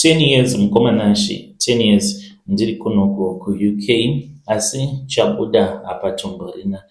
10 years mukoma Nashe, 10 years ndiri kunoko kuUK asi chabuda hapatomborina.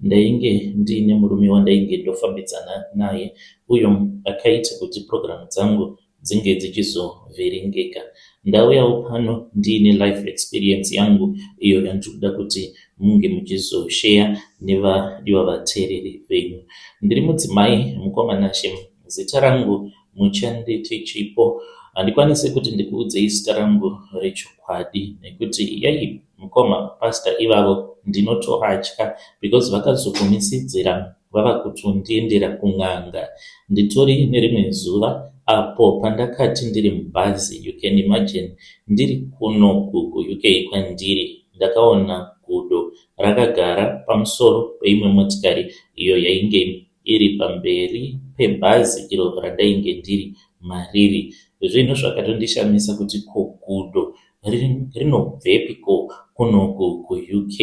Ndainge ndiine murume wandainge ndofambidzana naye uyo akaita kuti purogiramu dzangu dzinge dzichizovhiringika. Ndauyawo pano ndiine life experience yangu iyo yandiri kuda kuti munge muchizosheya nevadiwa vateereri venyu. Ndiri mudzimai mukoma Nashe, zita rangu muchanditi Chipo. Handikwanisi kuti ndikuudzei zita rangu rechokwadi nekuti yai mukoma pastor ivavo ndinotovatya because vakazokumisidzira vava kutondiendera kun'anga. Nditori nerimwe zuva apo pandakati ndiri mubhazi, you can imagine, ndiri kuno kuUK kwandiri, ndakaona gudo rakagara pamusoro peimwe motikari iyo yainge iri pamberi pebhazi iro randainge ndiri mariri. Zvinhu zvakatondishamisa kuti ko gudo rinobvepiko kunoku kuUK.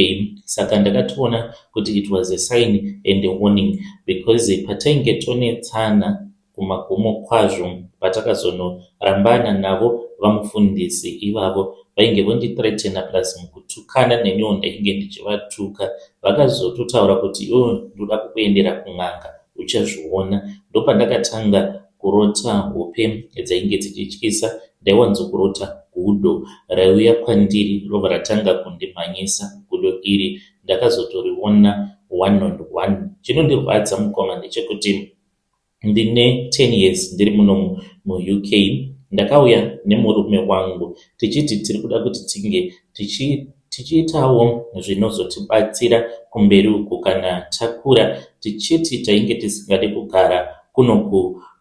Saka ndakatoona kuti it was a sign and a warning because patainge tonetsana kumagumo kwazvo patakazonorambana navo vamufundisi ivavo vainge vondithreatena plus mukutukana neniwo ndainge ndichivatuka. Vakazototaura kuti iwewe ndoda kukuendera kun'anga uchazviona. Ndopandakatanga kurota hope dzainge dzichityisa. Ndaiwanzokurota gudo raiuya kwandiri robva ratanga kundimhanyisa. Gudo iri ndakazotoriona one on one. Chinondirwadza mukoma ndechekuti ndine 10 years ndiri muno muUK. Ndakauya nemurume wangu tichiti tiri kuda kuti tinge tichiitawo zvinozotibatsira kumberi uku kana takura, tichiti tainge tisingadi kugara kuno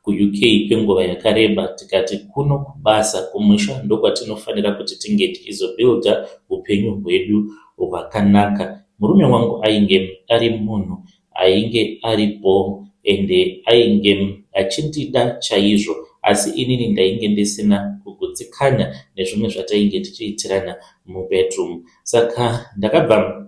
kuUK kwenguva yakareba, tikati kuno kubasa kumusha ndokwatinofanira kuti tinge tichizobuilda upenyu hwedu hwakanaka. Murume wangu ainge ari munhu ainge aripo ende ainge achindida chaizvo, asi inini ndainge ndisina kugutsikana nezvimwe zvatainge tichiitirana mubedroom. Saka ndakabva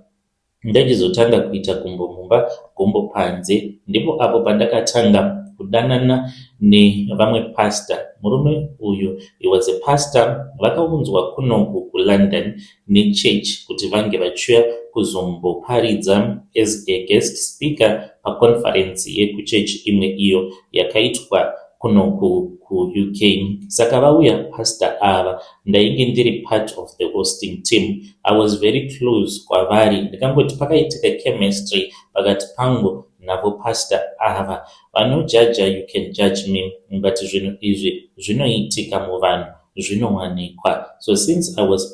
ndachizotanga kuita gumbo mumba gumbo panze. Ndipo apo pandakatanga kudanana nevamwe pastor. Murume uyu, he was a pastor, vakaunzwa kunoku kuLondon nechurch kuti vange vachiuya kuzomboparidza as a guest speaker paconference yekuchechi imwe iyo yakaitwa kunoku kuUK. Saka vauya pastor ava, ndainge ndiri part of the hosting team. I was very close kwavari, ndikangoti pakaitika chemistry pakati pangu navo pastor ava. Vanojaja, you can judge me, but zvinhu izvi zvinoitika muvanhu, zvinowanikwa. So since I was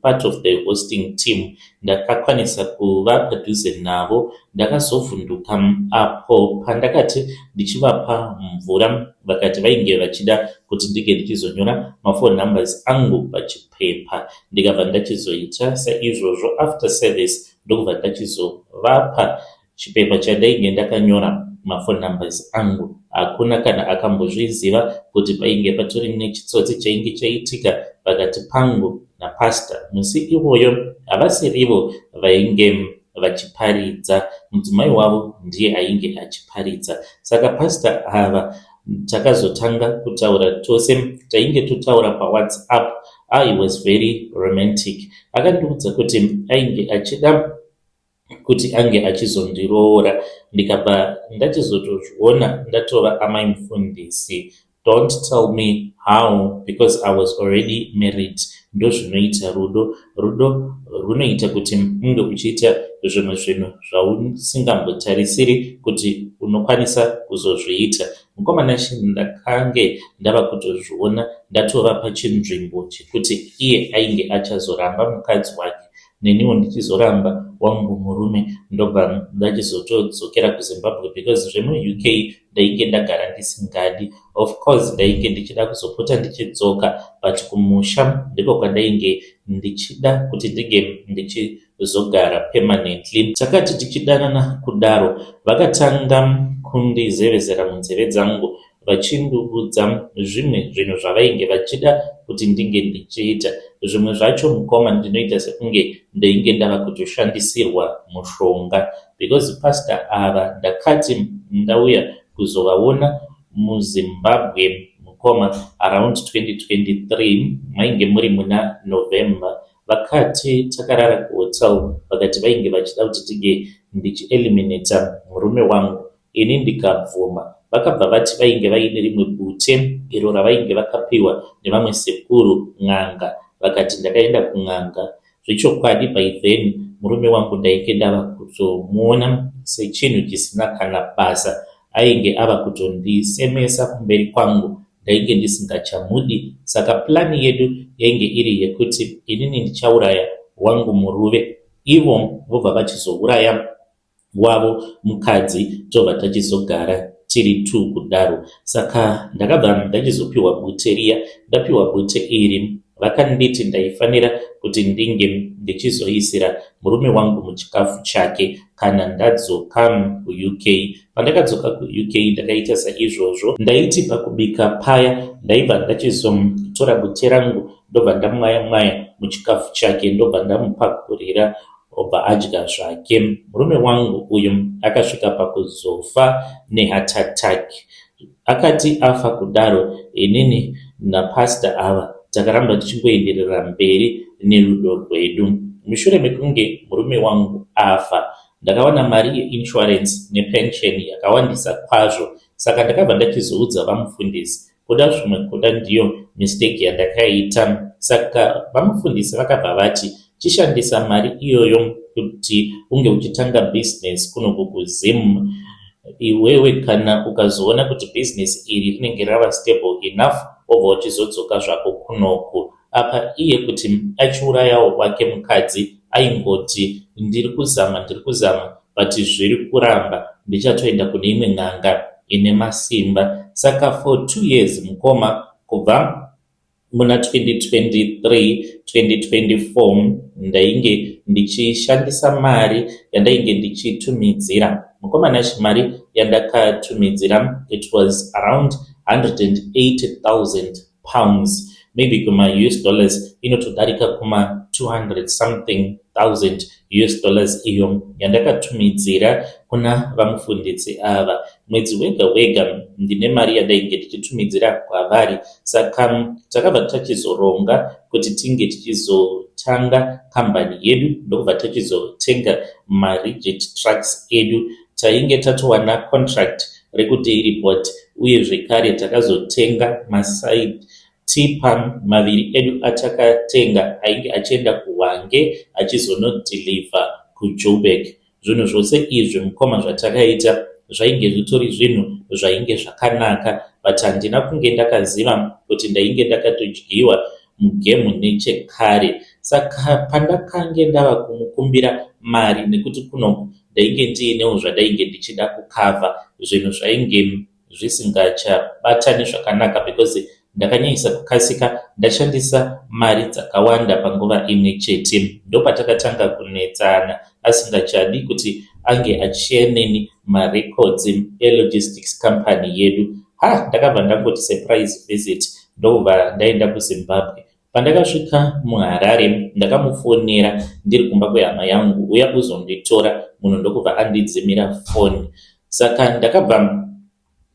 part of the hosting team, ndakakwanisa kuva padhuze navo. Ndakazovhunduka apo pandakati ndichivapa mvura, vakati vainge vachida kuti ndinge ndichizonyora maphone numbers angu pachipepa. Ndikabva ndachizoita saizvozvo. After service ndokubva ndachizovapa chipepa chandainge ndakanyora maphone numbers angu. Hakuna kana akambozviziva kuti painge patori nechitsotsi chainge chaitika pakati pangu napastor. Musi iwoyo havasirivo vainge vachiparidza, mudzimai wavo ndiye ainge achiparidza. Saka pastor ava takazotanga kutaura tose, tainge totaura paWhatsApp. I was very romantic. Akandiudza kuti ainge achida kuti ange achizondiroora. Ndikabva ndachizotozviona ndatova amai mufundisi. Don't tell me how, because I was already married. Ndozvinoita rudo. Rudo runoita kuti unge uchiita zvimwe zvinhu zvausingambotarisiri kuti unokwanisa kuzozviita. Mukoma Nashe, ndakange ndava kutozviona ndatova pachinzvimbo chekuti iye ainge achazoramba mukadzi wake, neniwo ndichizoramba wangu murume, ndobva ndachizotodzokera kuZimbabwe because zvemuUK ndainge ndagara ndisingadi. Of course ndainge ndichida kuzopota ndichidzoka, but kumusha ndiko kwandainge ndichida kuti ndinge ndichizogara permanently. Takati tichidanana kudaro, vakatanga kundizevezera munzeve dzangu vachindiudza zvimwe zvinhu zvavainge vachida kuti ndinge ndichiita. Zvimwe zvacho mukoma ndinoita sekunge ndainge ndava kutoshandisirwa mushonga because pastor ava ndakati ndauya kuzovaona muZimbabwe. mukoma around 2023, mainge muri muna November. Vakati takarara kuhotel, vakati vainge vachida kuti tinge ndichieliminata murume wangu, ini ndikabvuma. Vakabva vati vainge vaine rimwe bute iro ravainge vakapiwa nevamwe sekuru n'anga. Vakati ndakaenda kun'anga. Zvechokwadi, by then murume wangu ndainge ndava kutomuona sechinhu chisina kana basa. Ainge ava kutondisemesa kumberi kwangu, ndainge ndisingachamudi. Saka plan yedu yainge iri yekuti inini ndichauraya wangu murume, ivo vobva vachizouraya wavo mukadzi, tobva tachizogara tiri two kudaro. Saka ndakabva ndachizopiwa bute riya. Ndapiwa bute iri, vakanditi ndaifanira kuti ndinge ndichizoisira murume wangu muchikafu chake kana ndadzoka kuUK. Pandakadzoka kuUK, ndakaita saizvozvo. Ndaiti pakubika paya ndaibva ndachizotora bute rangu, ndobva ndamwaya mwaya muchikafu chake, ndobva ndamupakurira, obva adya zvake. Murume wangu uyu akasvika pakuzofa neheart attack. Akati afa kudaro, inini napastor ava takaramba tichingoenderera mberi nerudo rwedu. Mushure mekunge murume wangu afa, ndakawana mari yeinsurance nepension yakawandisa kwazvo. Saka ndakabva ndachizoudza vamufundisi. Kuda zvimwe kuda ndiyo mistake yandakaita. Saka vamufundisi vakabva vati, "Chishandisa mari iyoyo kuti unge uchitanga bhizinesi kunoku kuZim iwewe. Kana ukazoona kuti bhizinesi iri rinenge rava stable enough, wobva uchizodzoka zvako kunoku." Apa iye kuti achiurayawo wake mukadzi aingoti, "Ndiri kuzama, ndiri kuzama, but zviri kuramba, ndichatoenda kune imwe n'anga ine masimba." Saka for 2 years, mukoma, kubva muna 2023, 2024, ndainge ndichishandisa mari yandainge ndichitumidzira mukoma Nashi. Mari yandakatumidzira, it was around £180,000, maybe kuma-US dollars inotodarika kuma 200 something thousand US dollars, iyo yandakatumidzira kuna vamufundisi ava mwedzi wega wega. Ndine mari yandainge ndichitumidzira kwavari. Saka takabva tachizoronga kuti tinge tichizotanga kambani yedu, ndokubva tachizotenga marigid trucks edu. Tainge tatowana contract rekuDairibord, uye zvekare takazotenga maside tipper maviri edu atakatenga ainge achienda kuHwange achizonodeliver kuJoburg. Zvinhu zvose izvi, mukoma, zvatakaita zvainge zvitori zvinhu zvainge zvakanaka, but handina kunge ndakaziva kuti ndainge ndakatodyiwa mugame nechekare. Saka pandakange ndava kumukumbira mari, nekuti kuno ndainge ndiinewo zvandainge ndichida kucover, zvinhu zvainge zvisingachabatani zvakanaka because ndakanyanyisa kukasika ndashandisa mari dzakawanda panguva imwe chete. Ndopatakatanga kunetsana, asingachadi kuti ange achishare neni marecords elogistics company yedu. Ha, ndakabva ndangoti surprise visit, ndobva ndaenda kuZimbabwe. Pandakasvika muHarare, ndakamufonera ndiri kumba kwehama yangu, uya kuzonditora. Munhu ndokubva andidzimira foni. Saka ndakabva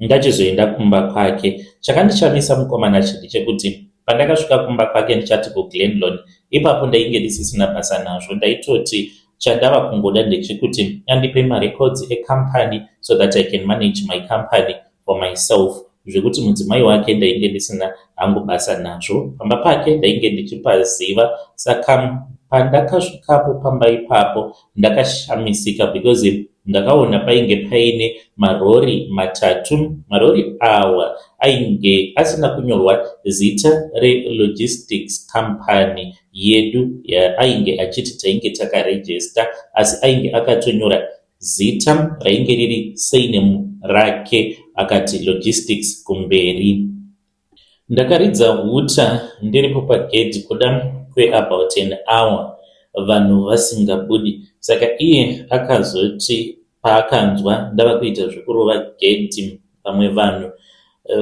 ndachizoenda kumba kwake. Chakandishamisa, mukoma Nashi, ndechekuti pandakasvika kumba kwake, ndichati kuGlen Lorne ipapo, ndainge ndisisina basa nazvo. Ndaitoti chandava kungoda ndechekuti andipe marecords ecompany so that I can manage my company for myself. Zvekuti mudzimai wake ndainge ndisina hangu basa nazvo. Pamba pake ndainge ndichipaziva. Saka pandakasvikapo pamba ipapo, ndakashamisika because ndakaona painge paine marori matatu. Marori awa ainge asina kunyorwa zita relogistics company yedu ainge achiti tainge takaregister, asi ainge akatonyora zita rainge riri surname rake, akati Logistics kumberi. Ndakaridza hooter ndiripo pagedhi kuda kweabout an hour, vanhu vasingabudi. Saka iye akazoti paakanzwa ndava kuita zvekurova gedhi, vamwe vanhu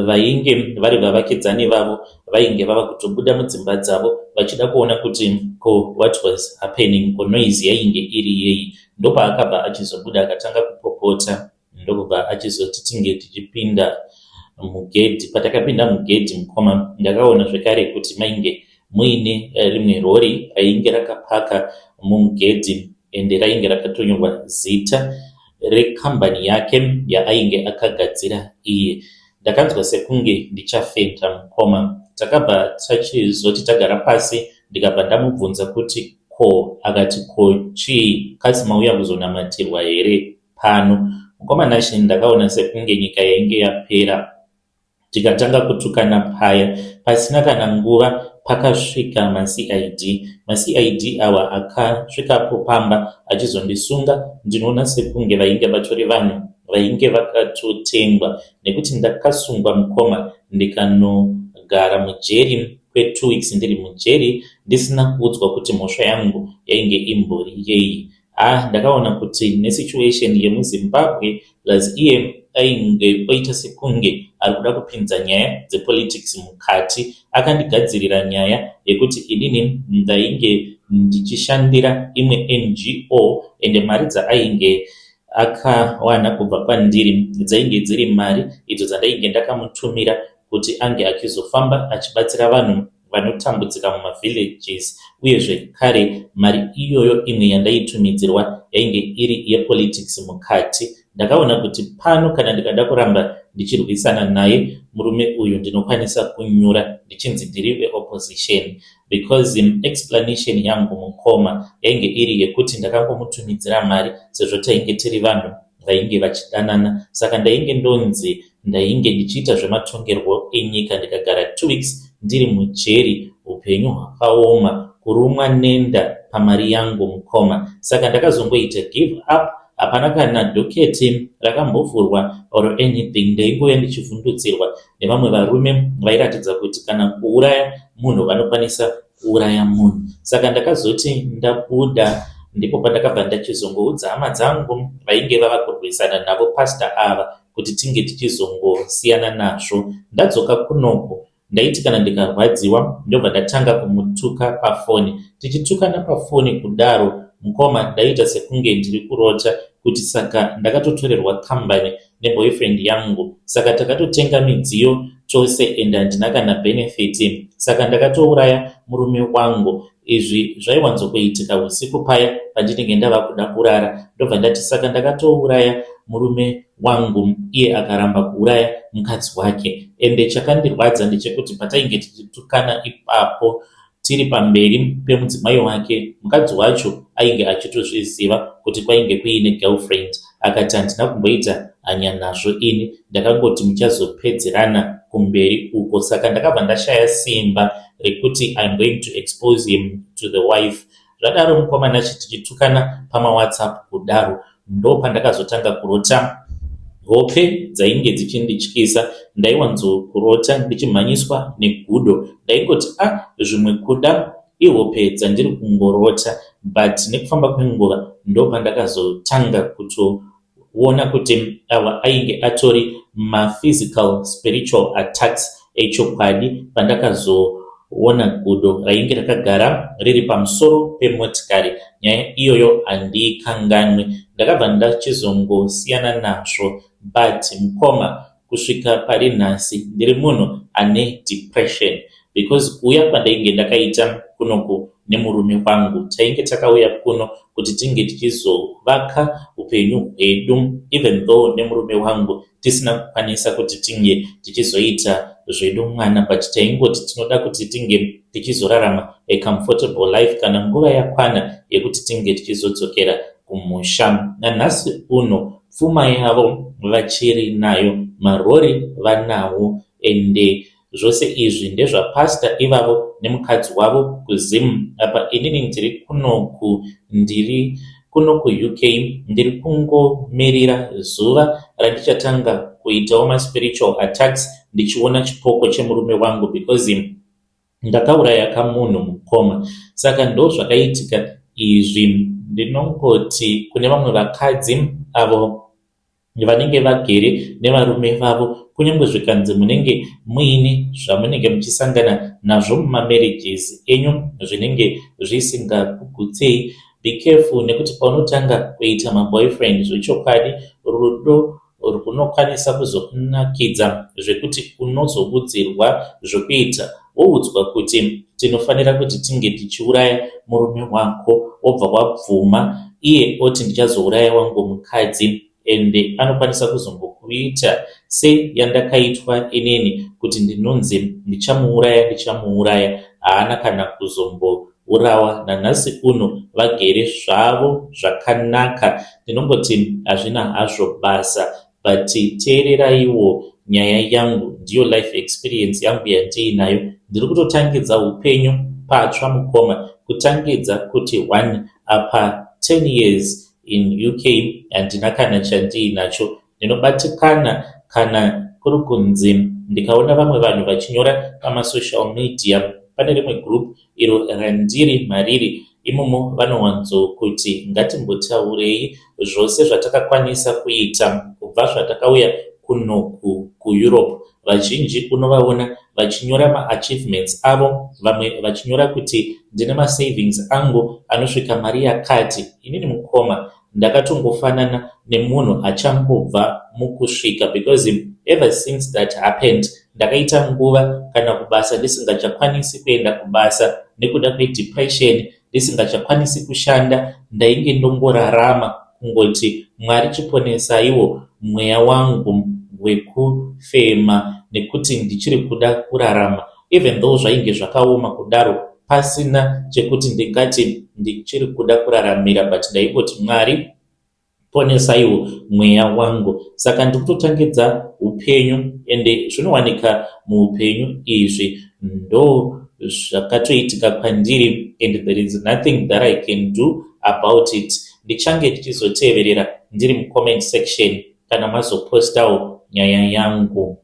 vainge vari vavakidzani vavo vainge vava kutobuda mudzimba dzavo vachida kuona kuti ko what was happening, ko noise yainge iri yei. Ndopaakabva achizobuda, akatanga kupopota, ndokubva achizoti tinge tichipinda. mugedhi. Patakapinda mugedhi mukoma ndakaona zvekare kuti mainge muine rimwe rori rainge rakapaka mumugedhi ende rainge rakatonyorwa zita rekambani yake yaainge akagadzira iye. Ndakanzwa sekunge ndichafenda mukoma. Takabva tachizoti tagara pasi ndikabva ndamubvunza kuti ko akati ko chii kasi mauya kuzonamatirwa here pano. Mukoma Nashe ndakaona sekunge nyika yainge yapera tikatanga kutukana paya. Pasina kana nguva pakasvika maCID. MaCID awa akasvikapo pamba achizondisunga ndinoona sekunge vainge vatori vanhu vainge vakatotengwa nekuti ndakasungwa mukoma ndikanogara mujeri kwe2 weeks ndiri mujeri ndisina kuudzwa kuti mhosva yangu yainge imbori yei. Ah, ndakaona kuti nesituation yemuZimbabwe plus iye ainge oita sekunge ari kuda kupinza nyaya dzepolitics mukati. Akandigadzirira nyaya yekuti inini ndainge ndichishandira imwe NGO ende mari dzaainge akawana kubva kwandiri dzainge dziri mari idzo dzandainge ndakamutumira kuti ange achizofamba achibatsira vanhu vanotambudzika mumavillages uye zvekare mari iyoyo imwe yandaitumidzirwa yainge iri yepolitics mukati. Ndakaona kuti pano kana ndikada kuramba ndichirwisana naye murume uyu ndinokwanisa kunyura ndichinzi ndiri veopposition because explanation yangu mukoma yainge iri yekuti ndakangomutumidzira mari sezvo tainge tiri vanhu vainge vachidanana. Saka ndainge ndonzi ndainge ndichiita zvematongerwo enyika ndikagara 2 weeks ndiri mujeri upenyu hwakaoma kurumwa nenda pamari yangu mukoma. Saka ndakazongoita give up hapana kana docket rakambovhurwa or anything. Ndaingouya ndichivhundutsirwa nevamwe varume vairatidza kuti kana kuuraya munhu vanokwanisa kuuraya munhu. Saka ndakazoti ndabuda ndipo pandakabva ndachizongoudza hama dzangu vainge vava kurwisana navo pastor ava kuti tinge tichizongosiyana nazvo. Ndadzoka kunoku ndaiti kana ndikarwadziwa ndobva ndatanga kumutuka pafoni. Tichitukana pafoni kudaro mukoma ndaita sekunge ndiri kurota kuti saka ndakatotorerwa kambani neboyfriend yangu. Saka takatotenga midziyo tose ende handina kana benefit. Saka ndakatouraya murume wangu. Izvi zvaiwanzokuitika usiku paya pandinenge ndava kuda kurara. Ndobva ndati saka ndakatouraya murume wangu iye akaramba kuuraya mukadzi wake. Ende chakandirwadza ndechekuti patainge tichitukana ipapo tiri pamberi pemudzimai wake, mukadzi wacho ainge achitozviziva kuti kwainge kuine girlfriend. Akati handina kumboita hanya nazvo ini ndakangoti muchazopedzerana kumberi uko. Saka ndakabva ndashaya simba rekuti I am going to expose him to the wife. Zvadaro mukoma Nashe tichitukana pamawhatsapp kudaro ndopandakazotanga kurota hope dzainge dzichindityisa. Ndaiwanzokurota ndichimhanyiswa negudo. Ndaingoti ah zvimwe kuda ihope dzandiri kungorota but nekufamba kwenguva ndopandakazotanga kutoona kuti awa ainge atori maphysical spiritual attacks echokwadi pandakazoona gudo rainge rakagara riri pamusoro pemotikari. Nyaya iyoyo handiikanganwi. Ndakabva ndachizongosiyana nazvo but mukoma kusvika pari nhasi ndiri munhu ane depression because kuuya kwandainge ndakaita kunoku nemurume wangu tainge takauya kuno kuti tinge tichizovaka upenyu hwedu even though nemurume wangu tisina kukwanisa kuti tinge tichizoita zvedu mwana but taingoti tinoda kuti tinge tichizorarama a comfortable life kana nguva yakwana yekuti tinge tichizodzokera kumusha. Nanhasi uno pfuma yavo vachiri nayo, marori vanawo ende zvose izvi ndezvapastor ivavo nemukadzi wavo kuZim. Apa inini ndiri kunoku ndiri kuno kuUK ndiri kungomirira zuva randichatanga kuitawo maspiritual attacks ndichiona chipoko chemurume wangu because ndakauraya kamunhu mukoma. Saka ndozvakaitika izvi. Ndinongoti kune vamwe vakadzi avo vanenge vagere nevarume vavo kunyange zvikanzi munenge muine zvamunenge muchisangana nazvo mumamarriages enyu zvinenge zvisingakugutsei, be careful nekuti paunotanga kuita maboyfriend zvechokwadi rudo Runokwanisa kuzokunakidza zvekuti unozobudzirwa zvokuita woudzwa kuti tinofanira kuti tinge tichiuraya murume wako wobva wabvuma iye oti ndichazouraya wangu mukadzi ende anokwanisa kuzongokuita seyandakaitwa inini kuti ndinonzi ndichamuuraya ndichamuuraya haana kana kuzombourawa nanhasi uno vagere zvavo zvakanaka ndinongoti hazvina hazvo basa but teereraiwo nyaya yangu ndiyo life experience yangu yandiinayo ndiri kutotangidza upenyu patsva mukoma kutangidza kuti one apa 10 years in UK handina kana chandiinacho ndinobatikana kana kuri kunzi ndikaona vamwe vanhu vachinyora pamasocial media pane rimwe group iro randiri mariri imomo vanowanzokuti ngatimbotaurei zvose zvatakakwanisa kuita kubva zvatakauya kunoku kuEurope vazhinji unovaona vachinyora maachievements avo vamwe vachinyora kuti ndine masavings angu anosvika mari yakati inini mukoma ndakatongofanana nemunhu achangobva mukusvika because ever since that happened ndakaita nguva kana kubasa ndisingachakwanisi kuenda kubasa nekuda kwedepression ndisingachakwanisi kushanda ndainge ndongorarama kungoti mwari chiponesaiwo mweya wangu wekufema nekuti ndichiri kuda kurarama even though zvainge zvakaoma kudaro pasina chekuti ndingati ndichiri kuda kuraramira but ndaingoti mwari ponesaiwo mweya wangu saka ndikutotangidza upenyu ende zvinowanika muupenyu izvi ndo zvakatoitika kwandiri and there is nothing that I can do about it ndichange ndichizoteverera ndiri mucomment section kana mazopostawo nyaya yangu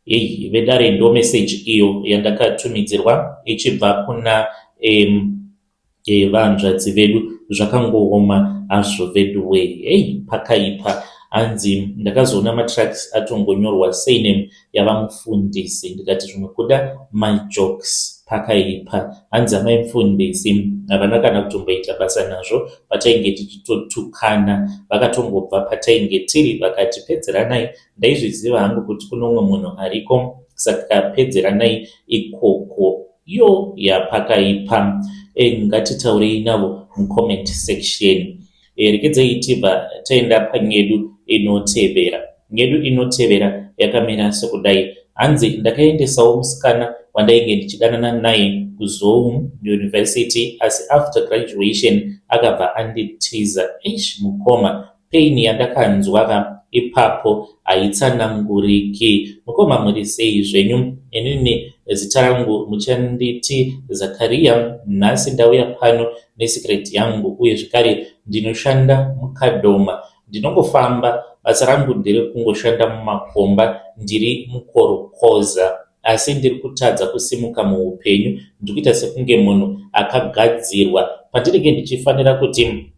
ei vedare ndo message iyo yandakatumidzirwa ichibva kuna vanzvadzi vedu zvakangooma hazvo vedu wee hei pakaipa hanzi ndakazoona matrucks atongonyorwa surname yavamufundisi ndikati zvimwe kuda majokes pakaipa hanzi amai mufundisi havana kana kutomboita basa nazvo patainge tichitotukana vakatongobva patainge tiri vakati pedzeranai ndaizviziva hangu kuti kuno umwe munhu ariko saka pedzeranai ikoko yo yapakaipa e, ngatitaurei navo mucomment section e, rekedzai tibva taenda panyedu inotevera nyedu inotevera yakamira sekudai hanzi ndakaendesawo musikana wandainge ndichidanana naye kuzou university asi after graduation akabva anditiza eish mukoma pain yandakanzwa ka ipapo haitsananguriki mukoma muri sei zvenyu inini zita rangu muchanditi zakariya nhasi ndauya pano nesecret yangu uye zvekare ndinoshanda mukadhoma ndinongofamba basa rangu nderekungoshanda mumakomba ndiri mukorokoza asi ndiri kutadza kusimuka muupenyu ndiri kuita sekunge munhu akagadzirwa pandinenge ndichifanira kuti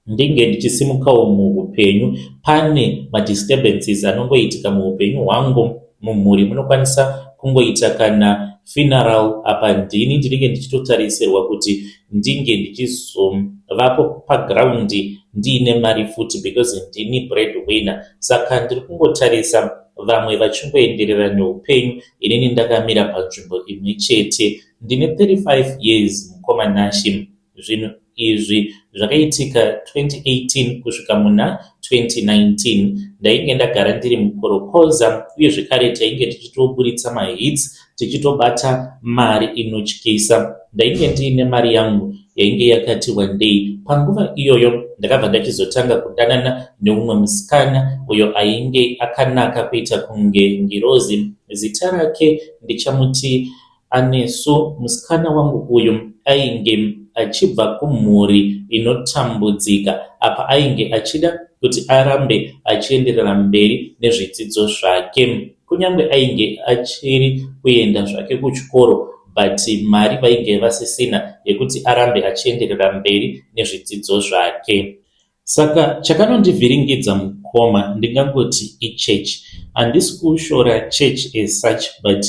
ndinge ndichisimukawo muupenyu pane madisturbances anongoitika muupenyu hwangu mumhuri munokwanisa kungoita kana funeral apa ndini ndinenge ndichitotarisirwa kuti ndinge ndichizovapo pagraundi ndiine mari futi because ndini bread winner saka ndiri kungotarisa vamwe vachingoenderera neupenyu inini ndakamira panzvimbo imwe chete ndine 35 years mukoma Nashe zvinhu izvi zvakaitika 2018 kusvika muna 2019 ndainge ndagara ndiri mukorokoza uye zvekare tainge tichitoburitsa mahits tichitobata mari inotyisa ndainge ndiine mari yangu yainge yakati wandei panguva iyoyo ndakabva ndachizotanga kudanana neumwe musikana uyo ainge akanaka kuita kunge ngirozi zita rake ndichamuti Anesu musikana wangu uyu ainge achibva kumhuri inotambudzika apa ainge achida kuti arambe achienderera mberi nezvidzidzo zvake kunyange ainge achiri kuenda zvake kuchikoro but mari vainge vasisina yekuti arambe achienderera mberi nezvidzidzo zvake. Saka chakanondivhiringidza mukoma ndingangoti ichechi. Handisi kushora church as such but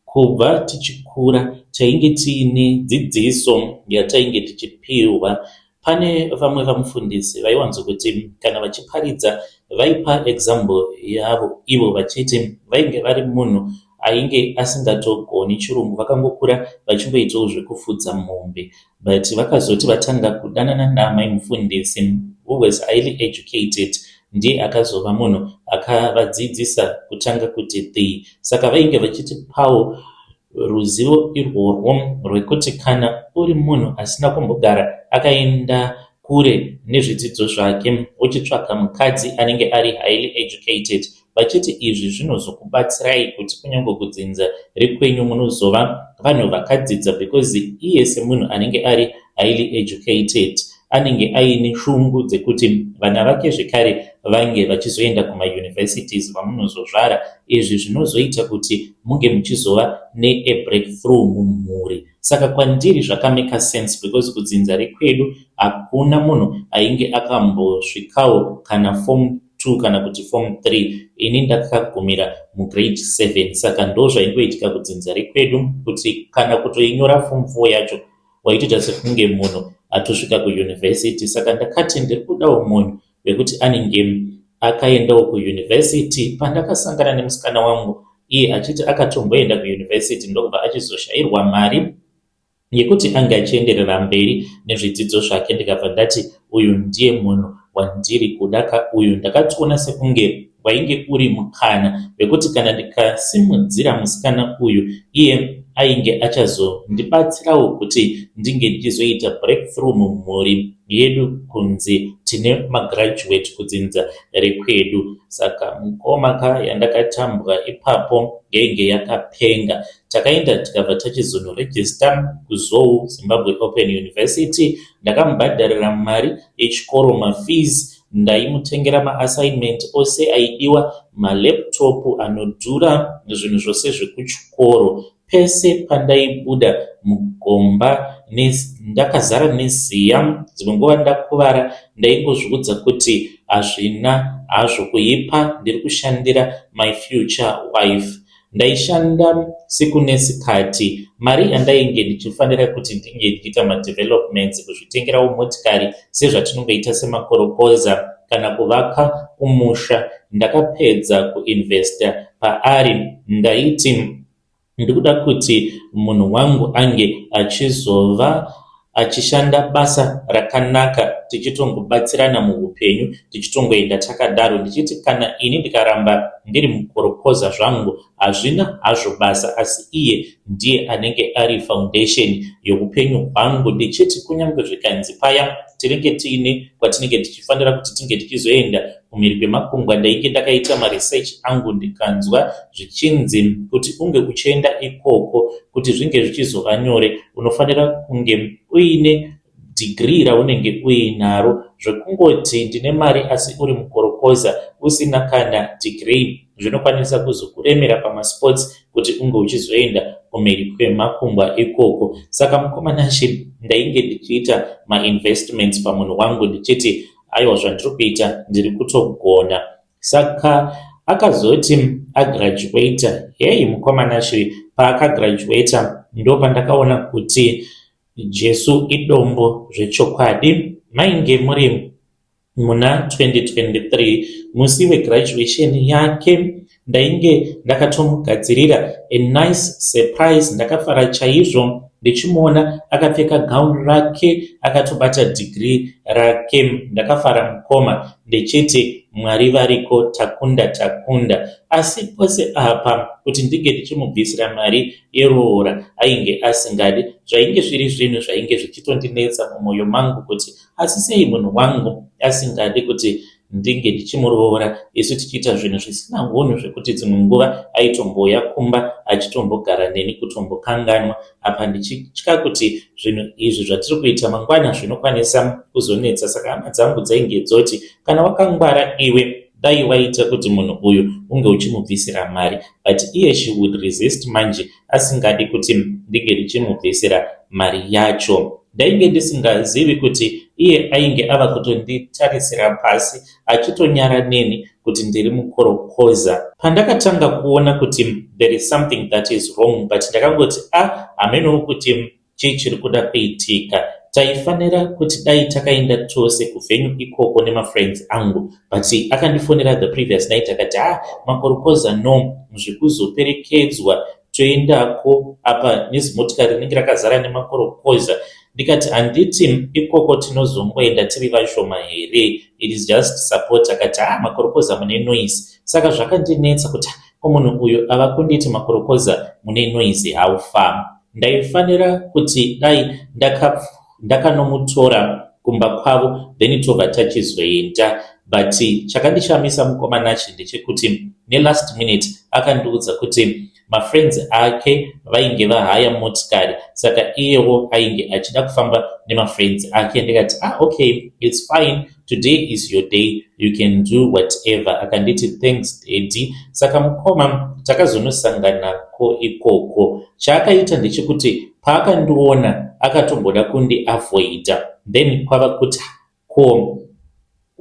kubva tichikura tainge tiine dzidziso yatainge tichipiwa. Pane vamwe vamufundisi vaiwanzokuti kana vachiparidza Vaipa example yavo ivo vachiti vainge vari munhu ainge asingatogoni chirungu, vakangokura vachingoitawo zvekufudza mombe, but vakazoti vatanga kudanana naamai mufundisi, who was highly educated, ndiye akazova munhu akavadzidzisa kutanga kuti the. Saka vainge vachitipawo ruzivo irworwo rwekuti kana uri munhu asina kumbogara akaenda kure nezvidzidzo zvake, uchitsvaga mukadzi anenge ari highly educated, vachiti izvi zvinozokubatsirai kuti kunyange kudzinza rekwenyu munozova vanhu vakadzidza, because iye semunhu anenge ari highly educated anenge aine shungu dzekuti vana vake zvekare vange vachizoenda kumauniversities vamunozozvara. Izvi zvinozoita kuti munge muchizova neabreakthrough mumhuri. Saka kwandiri zvakamake sense, because kudzinza rekwedu hakuna munhu ainge akambosvikawo kana form 2 kana kuti form 3. Ini ndakagumira mugrade 7. Saka ndo zvaingoitika kudzinza rekwedu, kuti kana kutoinyora form 4 yacho waitoita sekunge munhu atosvika kuyunivhesiti. Saka ndakati ndiri kudawo munhu wekuti anenge akaendawo kuyunivhesiti. Pandakasangana nemusikana wangu, iye achiti akatomboenda kuyunivhesiti, ndokubva achizoshayirwa mari yekuti ange achienderera mberi nezvidzidzo zvake, ndikabva ndati uyu ndiye munhu wandiri kuda ka uyu. Ndakatoona sekunge wainge uri mukana wekuti kana ndikasimudzira musikana uyu, iye ainge achazondibatsirawo kuti ndinge ndichizoita breakthrough mumhuri yedu, kunzi tine magraduate kudzinza rekwedu. Saka mukoma ka, yandakatambwa ipapo yainge yakapenga. Takaenda, tikabva tachizonoregister kuZOU, Zimbabwe Open University. Ndakamubhadharira mari yechikoro, mafees, ndaimutengera maassignment ose aidiwa, malaptop anodhura, zvinhu zvose zvekuchikoro. Pese pandaibuda mugomba ndakazara neziya, dzimwe nguva ndakuvara, ndaingozviudza kuti hazvina hazvo kuipa, ndiri kushandira my future wife. Ndaishanda siku nesikati. Mari yandainge ndichifanira kuti ndinge ndichiita madevelopments, kuzvitengerawo motikari sezvatinongoita semakorokoza, kana kuvaka kumusha, ndakapedza kuinvesta paari. Ndaiti ndikuda kuti munhu wangu ange achizova achishanda basa rakanaka, tichitongobatsirana muupenyu, tichitongoenda takadaro, ndichiti kana ini ndikaramba ndiri mukorokoza zvangu hazvina hazvo basa, asi iye ndiye anenge ari foundation yeupenyu hwangu, ndichiti kunyange zvikanzi paya tinenge tiine kwatinenge tichifanira kuti tinge tichizoenda kumhiri kwemakungwa, ndainge ndakaita maresearch angu, ndikanzwa zvichinzi kuti unge uchienda ikoko, kuti zvinge zvichizova nyore, unofanira kunge uine degree raunenge uinaro. Zvekungoti ndine mari asi uri mukorokoza usina kana degree zvinokwanisa kuzokuremera pamasports kuti unge uchizoenda kumhiri kwemakungwa ikoko. Saka mukoma Nashe, ndainge ndichiita mainvestments pamunhu wangu, ndichiti aiwa, zvandiri kuita ndiri kutogona. Saka akazoti agraduata, hei mukoma Nashe, paakagraduata ndo pandakaona kuti Jesu idombo zvechokwadi. Mainge muri muna 2023. Musi wegraduation yake ndainge ndakatomugadzirira a nice surprise. Ndakafara chaizvo ndichimuona akapfeka gauni rake, akatobata degree rake. Ndakafara mukoma, ndichiti Mwari variko, takunda, takunda. Asi pose apa kuti ndinge ndichimubvisira mari yeroora ainge asingadi. Zvainge zviri zvinhu zvainge zvichitondinetsa mumwoyo mangu kuti asi sei munhu wangu asingadi kuti ndinge ndichimuroora, isu tichiita zvinhu zvisina unhu, zvekuti dzimwe nguva aitomboya kumba achitombogara neni, kutombokanganwa apa, ndichitya kuti zvinhu izvi zvatiri kuita mangwana zvinokwanisa kuzonetsa. Saka hama dzangu dzainge dzoti kana wakangwara iwe, dai waita kuti munhu uyu unge uchimubvisira mari, but iye she would resist manje, asingadi kuti ndinge ndichimubvisira mari yacho. Ndainge ndisingazivi kuti iye ainge ava kutonditarisira pasi, achitonyara neni kuti ndiri mukorokoza. Pandakatanga kuona kuti there is something that is wrong, but ndakangoti a ah, hamenowo kuti chii chiri kuda kuitika. Taifanira kuti dai takaenda tose kuvenue ikoko nemafriends angu, but akandifonera the previous night akati, "Ha, makorokoza, no zvekuzoperekedzwa, toendako apa nezimotikari rinenge rakazara nemakorokoza." Ndikati, "Handiti ikoko tinozongoenda tiri vashoma here? It is just support." Akati, "Ha, makorokoza mune noise." Saka zvakandinetsa kuti ko munhu uyu ava kunditi makorokoza mune noise, how far? Ndaifanira kuti dai ndakanomutora kumba kwavo, then tobva tachizoenda. But chakandishamisa, mukomanachi, ndechekuti nelast minute akandiudza kuti mafriends ake vainge vahaya motikari, saka iyewo ainge achida kufamba nemafriends ake. Ndikati, "Ah, okay, it's fine, today is your day, you can do whatever." Akanditi, "Thanks, daddy." Saka mukoma, takazonosanganako ikoko. Chaakaita ndechekuti paakandiona akatomboda kundiavoida, then kwava kuti, "Ko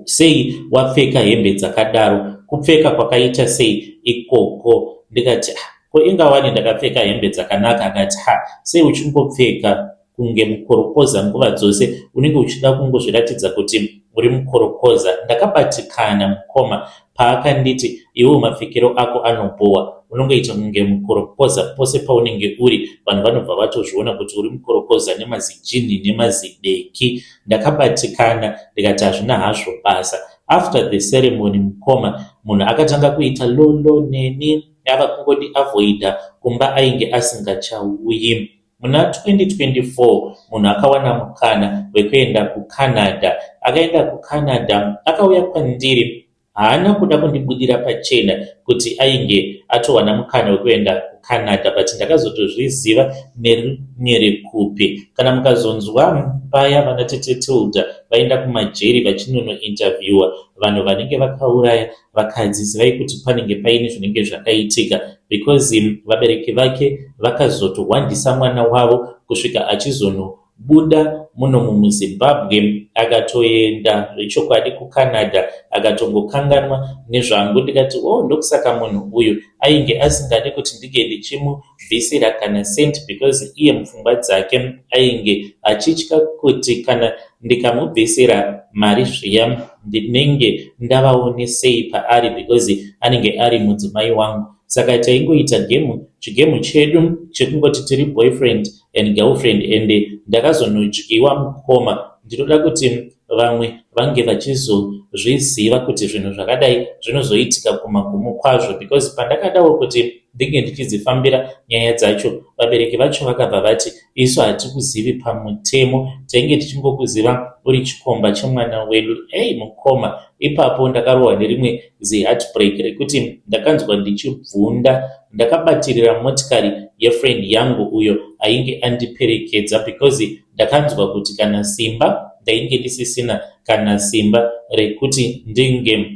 sei wapfeka hembe dzakadaro? Kupfeka kwakaita sei ikoko?" Ndikati, "Ah, ko ingawani ndakapfeka hembe dzakanaka." Akati, "Ha, sei uchingopfeka kunge mukorokoza nguva dzose? Unenge uchida kungozviratidza kuti uri mukorokoza." Ndakabatikana, mukoma, paakanditi, "Iwewo mapfekero ako anobhowa, unongoita kunge mukorokoza pose paunenge uri, vanhu vanobva vatozviona kuti uri mukorokoza nemazijini nemazideki." Ndakabatikana, ndikati hazvina hazvo basa. After the ceremony, mukoma, munhu akatanga kuita lolo neni, ava kungondiavoida. Kumba ainge asingachauyi. Muna 2024 munhu akawana mukana wekuenda kuCanada. Akaenda kuCanada, akauya kwandiri. Haana kuda kundibudira pachena kuti ainge atowana mukana wekuenda kuCanada, but ndakazotozviziva nerunyerekupe. Kana mukazonzwa paya vana Tete Tilda vaenda kumajeri vachinonointerviewa vanhu vanenge vakauraya vakadzi, zivai kuti panenge paine zvinenge zvakaitika, because vabereki vake vakazotohwandisa mwana wavo kusvika achizonobuda muno muZimbabwe, akatoenda zvechokwadi kuCanada, akatongokanganwa nezvangu. Ndikati, "O, oh, ndokusaka munhu uyu ainge asingadi kuti ndinge ndichimubvisira kana cent," because iye mupfungwa dzake ainge achitya kuti kana ndikamubvisira mari zviya, ndinenge ndavaonesei paari, because anenge ari mudzimai wangu. Saka taingoita gemu, chigemu chedu chekungoti tiri boyfriend and girlfriend, and ndakazonodyiwa, mukoma. Ndinoda kuti vamwe vange vachizozviziva kuti zvinhu zvakadai zvinozoitika kumagumo kwazvo, because pandakadawo kuti ndinge ndichidzifambira nyaya dzacho, vabereki vacho vakabva vati, "Isu hatikuzivi pamutemo, tainge tichingokuziva uri chikomba chemwana wedu." Ei, mukoma, ipapo ndakarohwa nerimwe ziheartbreak rekuti ndakanzwa ndichibvunda. Ndakabatirira motikari yefriend yangu uyo ainge andiperekedza, because ndakanzwa kuti kana simba ndainge ndisisina, kana simba rekuti ndinge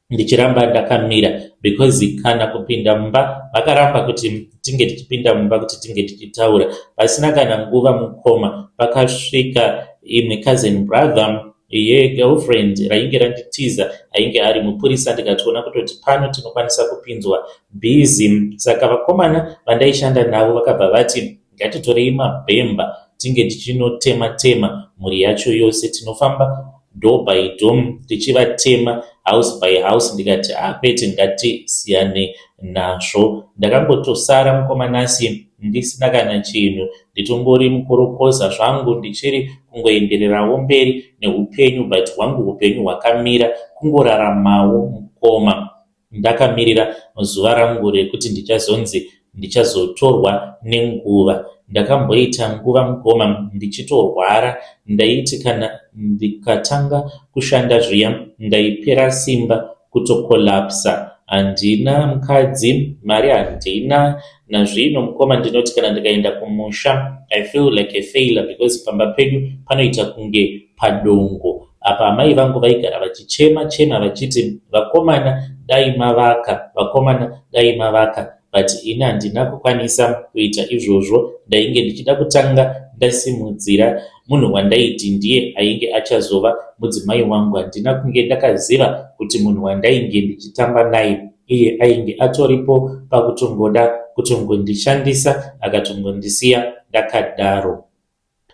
ndichiramba ndakamira, because kana kupinda mumba vakaramba kuti tinge tichipinda mumba kuti tinge tichitaura. Pasina kana nguva, mukoma, pakasvika imwe cousin brother yegirlfriend rainge randitiza, ainge ari mupurisa. Ndikatoona kutoti pano tinokwanisa kupinzwa busy. Saka vakomana vandaishanda navo vakabva vati, "Ngatitorei mabhemba, tinge tichinotema tema mhuri yacho yose. Tinofamba door by door tichivatema, house by house." Ndikati, "Ah, kwete, ngatisiyane nazvo." Ndakangotosara, mukomanasi, ndisina kana chinhu, nditongori mukorokoza zvangu, ndichiri kungoendererawo mberi neupenyu, but hwangu upenyu hwakamira, kungoraramawo, mukoma, ndakamirira zuva rangu rekuti ndichazonzi ndichazotorwa nenguva. Ndakamboita nguva, mukoma, ndichitorwara. Ndaiti kana ndikatanga kushanda zviya, ndaipera simba, kutocollapsa. Handina mukadzi, mari handina. Nazvino, mukoma, ndinoti kana ndikaenda kumusha, I feel like a failure, because pamba pedu panoita kunge padongo. Apa amai vangu vaigara vachichema chema vachiti, "Vakomana, dai mavaka, vakomana, dai mavaka," but ini handina kukwanisa kuita izvozvo. Ndainge ndichida kutanga ndasimudzira munhu wandaiti ndiye ainge achazova mudzimai wangu. Handina kunge ndakaziva kuti munhu wandainge ndichitamba naye iye ainge atoripo pakutongoda kutongondishandisa, akatongondisiya ndakadaro.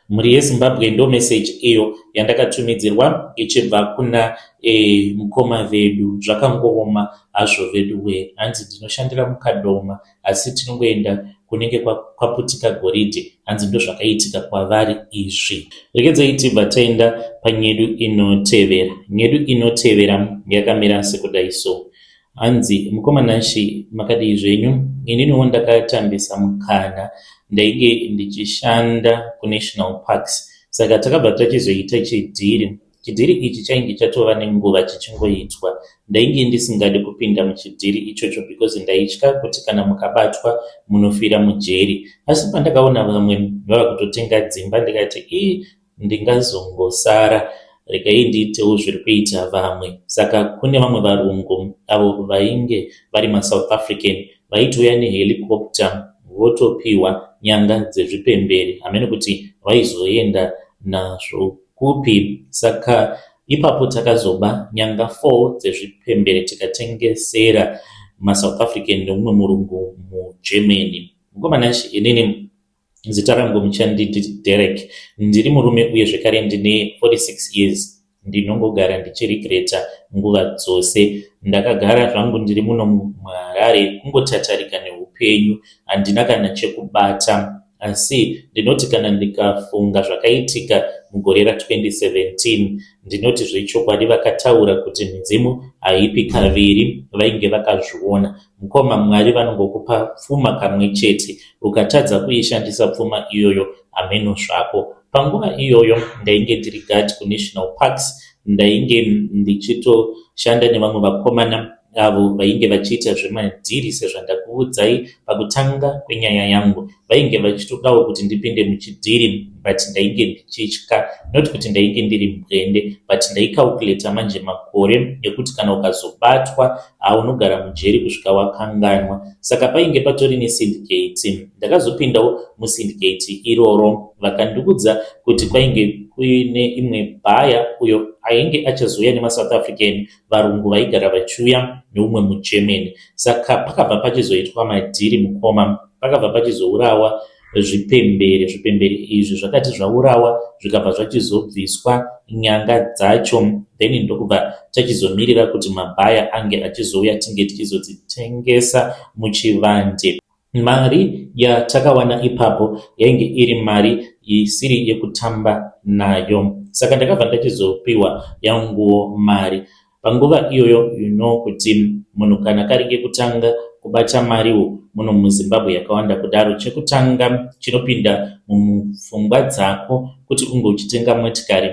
Mhuri yeZimbabwe ndo message iyo yandakatumidzirwa ichibva kuna e, mukoma vedu. Zvakangooma hazvo vedu wee. Hanzi ndinoshandira muKadoma asi tinongoenda kunenge kwaputika goridhe. Hanzi ndozvakaitika kwavari izvi. Regedzai tibva taenda panyedu inotevera. Nyedu inotevera yakamira sekudai so. Hanzi mukoma Nashy makadii zvenyu ininiwo ndakatambisa mukana ndainge ndichishanda kuNational Parks saka takabva tachizoita chidhiri. Chidhiri ichi chainge chatova nenguva chichingoitwa. Ndainge ndisingadi kupinda muchidhiri ichocho because ndaitya kuti kana mukabatwa munofira mujeri. Asi pandakaona vamwe vava kutotenga dzimba ndikati ii ndingazongosara regai ndiitewo zviri kuita vamwe. Saka kune vamwe varungu avo vainge vari maSouth African vaitouya nehelicopter votopiwa nyanga dzezvipembere hameno kuti vaizoenda nazvo kupi. Saka ipapo takazoba nyanga 4 dzezvipembere tikatengesera maSouth African neumwe murungu muGermany. Mukoma Nash inini Zita rangu muchanditi Derek. Ndiri murume uye zvekare ndine 46 years. Ndinongogara ndichiregreta nguva dzose. Ndakagara zvangu ndiri muno muHarare kungotatarika neupenyu. Handina kana chekubata. Asi ndinoti kana ndikafunga zvakaitika mugore ra 2017 ndinoti zvechokwadi vakataura kuti midzimu haipi kaviri vainge vakazviona. Mukoma Mwari vanongokupa pfuma kamwe chete ukatadza kuishandisa pfuma iyoyo hameno zvako. Panguva iyoyo ndainge ndiri guard kuNational Parks ndainge ndichitoshanda nevamwe vakomana avo vainge vachiita zvemadhiri sezvandakuudzai pakutanga kwenyaya yangu. Vainge vachitodawo kuti ndipinde muchidhiri but ndainge ndichitya not kuti ndainge ndiri mbwende but ndaicalculator manje makore ekuti kana ukazobatwa haa unogara mujeri kusvika wakanganwa. Saka painge patori nesyndicate. Ndakazopindawo musyndicate iroro vakandiudza kuti kwainge kuine imwe bhaya uyo ainge achazouya nemaSouth African varungu vaigara vachiuya neumwe muGermany. Saka pakabva pachizoitwa madhiri mukoma, pakabva pachizourawa zvipembere. Zvipembere izvi zvakati zvaurawa zvikabva zvachizobviswa nyanga dzacho then ndokubva tachizomirira kuti mabhaya ange achizouya tinge tichizodzitengesa muchivande. Mari yatakawana ipapo yainge iri mari isiri yekutamba nayo saka ndakabva ndachizopiwa yanguwo mari. Panguva iyoyo you know kuti munhu kana kari kekutanga kubata mariwo muno muZimbabwe yakawanda kudaro chekutanga chinopinda mupfungwa dzako kuti unge uchitenga motikari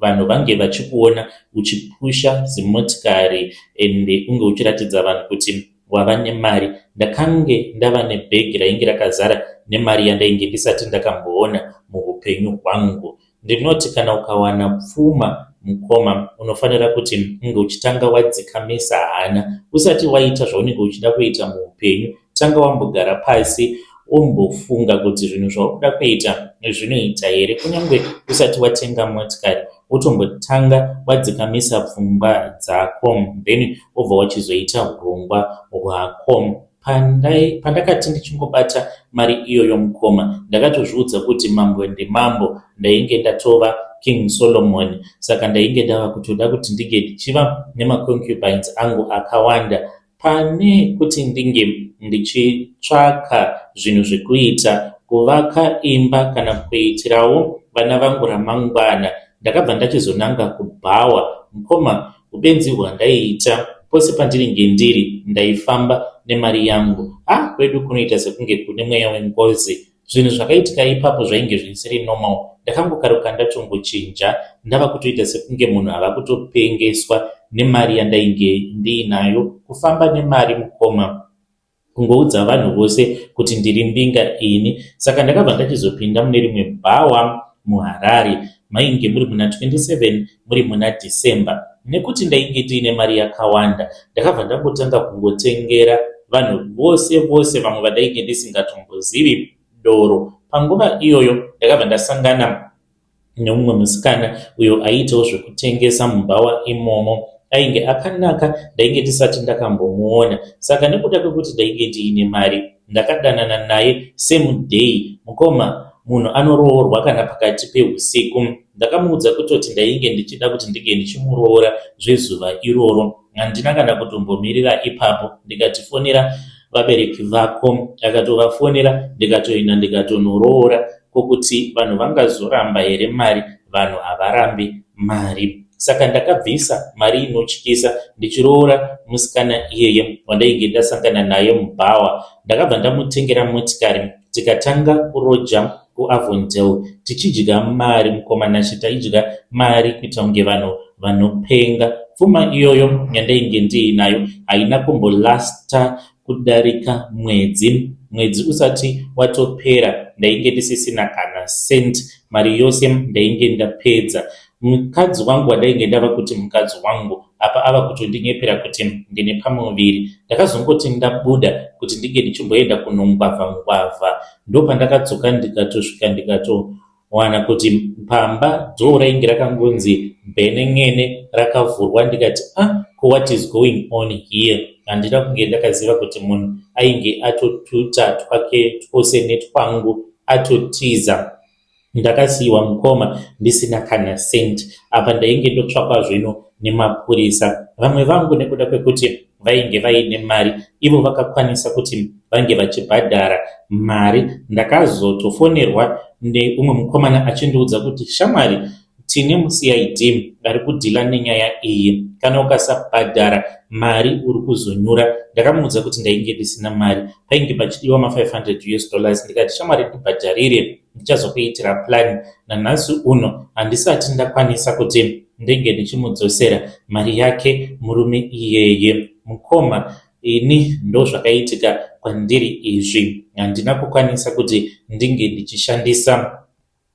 vanhu vange vachikuona uchipusha zimotikari ende unge uchiratidza vanhu kuti wava nemari. Ndakange ndava nebhegi rainge rakazara nemari yandainge ndisati ndakamboona muhupenyu hwangu. Ndinoti kana ukawana pfuma mukoma unofanira kuti unge uchitanga wadzikamisa hana usati waita zvaunenge uchida kuita muupenyu. Tanga wambogara pasi wombofunga kuti zvinhu zvauri kuda kuita zvinoita here kunyange usati watenga motikari wotombotanga wadzikamisa pfungwa dzako then wobva wachizoita hurongwa hwako. Pandai, pandakati ndichingobata mari iyoyo mukoma ndakatozviudza kuti mambo ndimambo ndainge ndatova King Solomon saka ndainge ndava kutoda kuti ndinge ndichiva nemaconcubines angu akawanda pane kuti ndinge ndichitsvaka zvinhu zvekuita kuvaka imba kana kuitirawo vana vangu ramangwana ndakabva ndachizonanga kubhawa mukoma Hubenzi hwandaiita pose pandinenge ndiri ndaifamba nemari yangu. Ah kwedu kunoita sekunge kune mweya wengozi. Zvinhu zvakaitika ipapo zvainge zvisiri normal. Ndakangokaruka ndatongochinja ndava kutoita sekunge munhu ava kutopengeswa nemari yandainge ndiinayo. Kufamba nemari mukoma. Kungoudza vanhu vose kuti ndiri mbinga ini. Saka ndakabva ndachizopinda mune rimwe bhawa muHarare. Mainge muri muna 27 muri muna December. Nekuti ndainge ndiine mari yakawanda ndakabva ndangotanga kungotengera vanhu vose vose vamwe vandainge ndisingatombozivi doro. Panguva iyoyo ndakabva ndasangana neumwe musikana uyo aiitawo zvekutengesa mubhawa imomo. Ainge akanaka ndainge ndisati ndakambomuona saka nekuda kwekuti ndainge ndiine mari ndakadanana naye same day. Mukoma. Munhu anoroorwa kana pakati pehusiku. Ndakamuudza kutoti ndainge ndichida kuti ndinge ndichimuroora zvezuva iroro. Handina kana kutombomirira ipapo ndikati fonera vabereki vako. Akatovafonera ndikatoenda ndikatonoroora. Ko kuti vanhu vangazoramba here mari? Vanhu havarambi mari. Saka ndakabvisa mari inotyisa ndichiroora musikana iyeye wandainge ndasangana naye mubhawa. Ndakabva ndamutengera motikari tikatanga kuroja kuAvondale tichidya mari mukoma Nashe taidya mari kuita kunge vanhu vanopenga. Pfuma iyoyo yandainge ndiinayo haina kumbolasta kudarika mwedzi. Mwedzi usati watopera ndainge ndisisina kana cent, mari yose ndainge ndapedza. Mukadzi wangu wandainge ndava kuti mukadzi wangu apa ava kutondinyepera kuti ndine pamuviri. Ndakazongoti ndabuda kuti ndinge ndichimboenda kunongwavha ngwavha ndopandakadzoka ndikatosvika ndikatowana kuti pamba dhoo rainge rakangonzi bhenen'ene rakavhurwa ndikati ah ko what is going on here handina kunge ndakaziva kuti munhu ainge atotuta twake twose netwangu atotiza. Ndakasiiwa mukoma ndisina kana cent apa ndainge ndotsvakwa zvino nemapurisa. Vamwe vangu nekuda kwekuti vainge vaine mari ivo vakakwanisa kuti vange vachibhadhara mari. Ndakazotofonerwa neumwe mukomana achindiudza kuti shamwari tine muCID ari kudhila nenyaya iyi kana ukasabhadhara mari uri kuzonyura. Ndakamuudza kuti ndainge ndisina mari painge pachidiwa ma500 US dollars ndikati shamwari ndibhadharire ndichazokuitira plan. Nanhasi uno handisati ndakwanisa kuti ndenge ndichimudzosera mari yake murume iyeye. Mukoma ini ndozvakaitika kwandiri izvi handina kukwanisa kuti ndinge ndichishandisa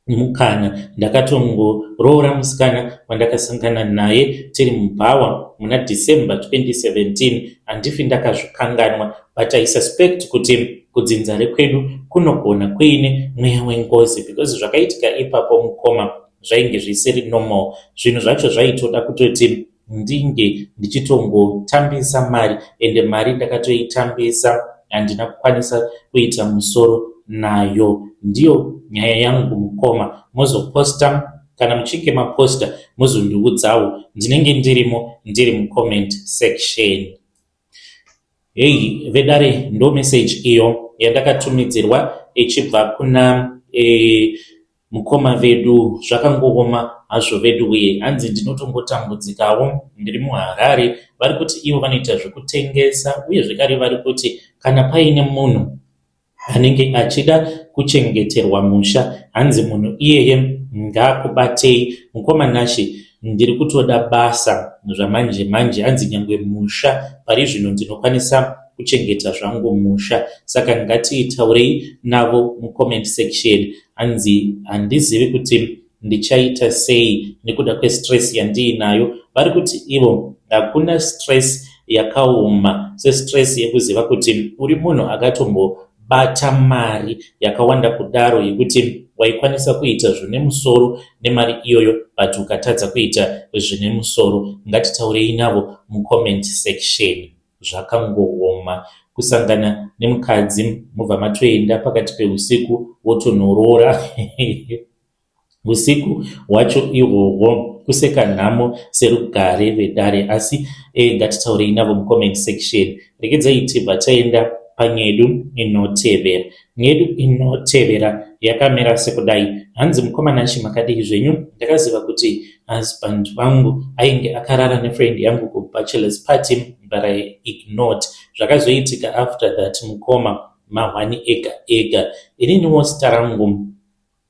mukana. Ndakatongoroora musikana wandakasangana naye tiri mubhawa muna December 2017 handifi ndakazvikanganwa but I suspect kuti kudzinza rekwedu kunogona kuine mweya wengozi because zvakaitika ipapo mukoma zvainge zvisiri normal. Zvinhu zvacho zvaitoda kutoti ndinge ndichitongotambisa mari ende mari ndakatoitambisa handina kukwanisa kuita musoro nayo. Ndiyo nyaya yangu mukoma mozoposta kana muchinge maposta mozondiudzawo ndinenge ndirimo ndiri mucomment section. Hei vedare ndo message iyo yandakatumidzirwa ichibva kuna mukoma vedu. Zvakangooma hazvo vedu uye hanzi ndinotongotambudzikawo ndiri muHarare. Vari kuti ivo vanoita zvekutengesa uye zvekare vari kuti kana paine munhu anenge achida kuchengeterwa musha hanzi munhu iyeye ngaakubatei. Mukoma Nashe ndiri kutoda basa zvamanje manje hanzi nyangwe musha pari zvino ndinokwanisa kuchengeta zvangu musha saka ngatitaurei navo mucomment section. Hanzi handizivi kuti ndichaita sei nekuda kwestress yandiinayo. Vari kuti ivo hakuna stress yakaoma sestress yekuziva kuti uri munhu akatombobata mari yakawanda kudaro yekuti waikwanisa kuita zvine musoro nemari iyoyo but ukatadza kuita zvine musoro. Ngatitaurei navo mucomment section. Zvakangooma kusangana nemukadzi mobva matoenda pakati peusiku wotonoroora usiku hwacho ihwohwo kuseka nhamo serugare vedare asi ngatitaurei navo mucomment section. Regedzai tibva taenda panyedu inotevera. Nyedu inotevera yakamira sekudai. Hanzi mukoma Nashe makadii zvenyu? Ndakaziva kuti husband vangu ainge akarara nefriend yangu kubachelors party but I ignored. Zvakazoitika after that mukoma mahwani ega ega. Ininiwo zita rangu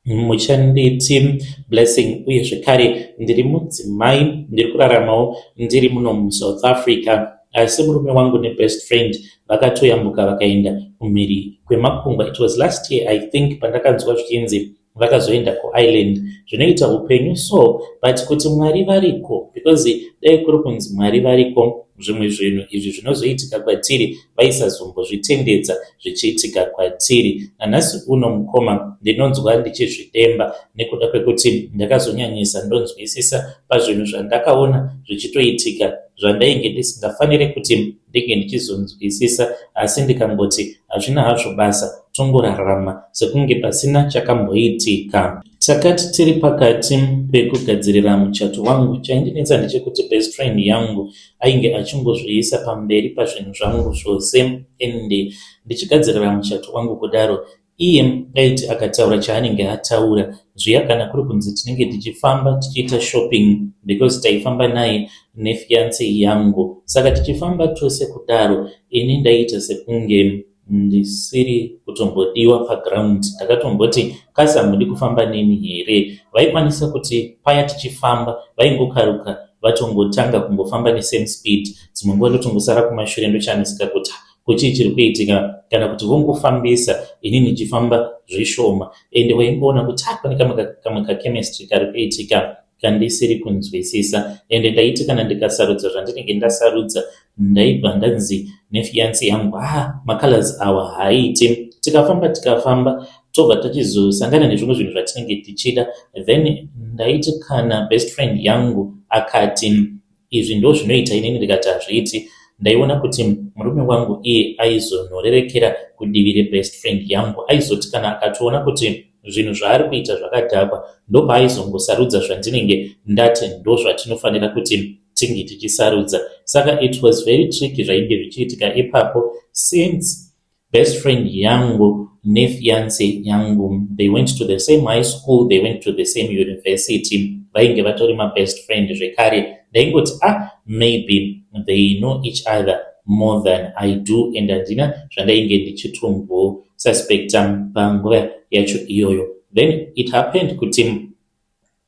muchanditi Blessing uye zvekare ndiri mudzimai ndiri kuraramawo ndiri muno muSouth Africa asi murume wangu nebest friend vakatoyambuka vakaenda kumhiri kwemakungwa. It was last year I think pandakanzwa zvichinzi vakazoenda kuIreland. Zvinoita upenyu so but kuti Mwari variko because dai kuri kunzi Mwari variko zvimwe zvinhu izvi zvinozoitika kwatiri vaisazombozvitendedza zvichiitika kwatiri. Nanhasi uno mukoma ndinonzwa ndichizvidemba nekuda kwekuti ndakazonyanyisa ndonzwisisa pazvinhu zvandakaona zvichitoitika. zvandainge ndisingafanire kuti ndinge ndichizonzwisisa, asi ndikangoti hazvina hazvo basa, tongorarama sekunge pasina chakamboitika. Takati tiri pakati pekugadzirira muchato wangu, chaindinetsa ndechekuti best friend yangu ainge achingozviisa pamberi pazvinhu zvangu zvose. Ende ndichigadzirira muchato wangu kudaro, iye aiti akataura chaanenge ataura zviya, kana kuri kunzi tinenge tichifamba tichiita shopping, because taifamba naye nefiance yangu, saka tichifamba tose kudaro, ini ndaiita sekunge ndisiri kutombodiwa paground. Ndakatomboti, "Kasi hamudi kufamba neni here?" Vaikwanisa kuti paya tichifamba vaingokaruka vatongotanga kungofamba nesame speed. Dzimwe nguva ndotongosara kumashure, ndochamisika kuti kuchii chiri kuitika, kana kuti vongofambisa, ini ndichifamba zvishoma. Ende waingoona kuti pane kamwe kachemistry kari kuitika kandisiri kunzwisisa. Ende ndaiti kana ndikasarudza zvandinenge ndasarudza, ndaibva ndanzi nefiance yangu, "Ah, macolors awa haaiti." Tikafamba, tikafamba, tobva tachizosangana nezvimwe zvinhu zvatinenge tichida. Then ndaiti kana best friend yangu akati izvi ndo zvinoita, inini ndikati hazviiti, ndaiona kuti murume wangu iye aizonorerekera kudivi rebest friend yangu. Aizoti kana akatoona kuti zvinhu zvaari kuita zvakadhakwa, ndopaaizongosarudza zvandinenge ndati ndo zvatinofanira kuti tinge tichisarudza. Saka it was very tricky zvainge zvichiitika ipapo, since best friend yangu nefiance yangu, they went to the same high school, they went to the same university, vainge vatori mabest friend zvekare. Ndaingoti, "Ah, maybe they know each other more than I do," and handina zvandainge ndichitombosuspecta panguva yacho iyoyo. Then it happened kuti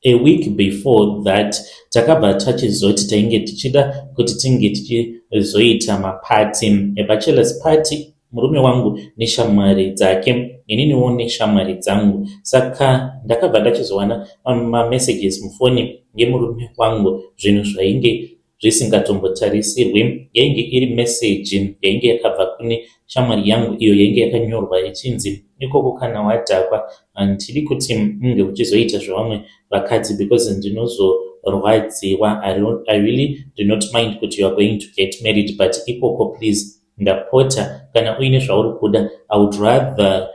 a week before that, takabva tachizoti tainge tichida kuti tinge tichizoita mapati, abachelors party, murume wangu neshamwari dzake, ininiwo neshamwari dzangu. Saka ndakabva ndachizowana mamessages mufoni yemurume wangu, zvinhu zvainge zvisingatombotarisirwi. Yainge iri meseji yainge yakabva kune shamwari yangu, iyo yainge yakanyorwa ichinzi, "Ikoko kana wadhakwa, handidi kuti unge uchizoita zvevamwe vakadzi because ndinozorwadziwa. I really do not mind kuti you are going to get married, but ikoko please, ndapota, kana uine zvauri kuda, I would rather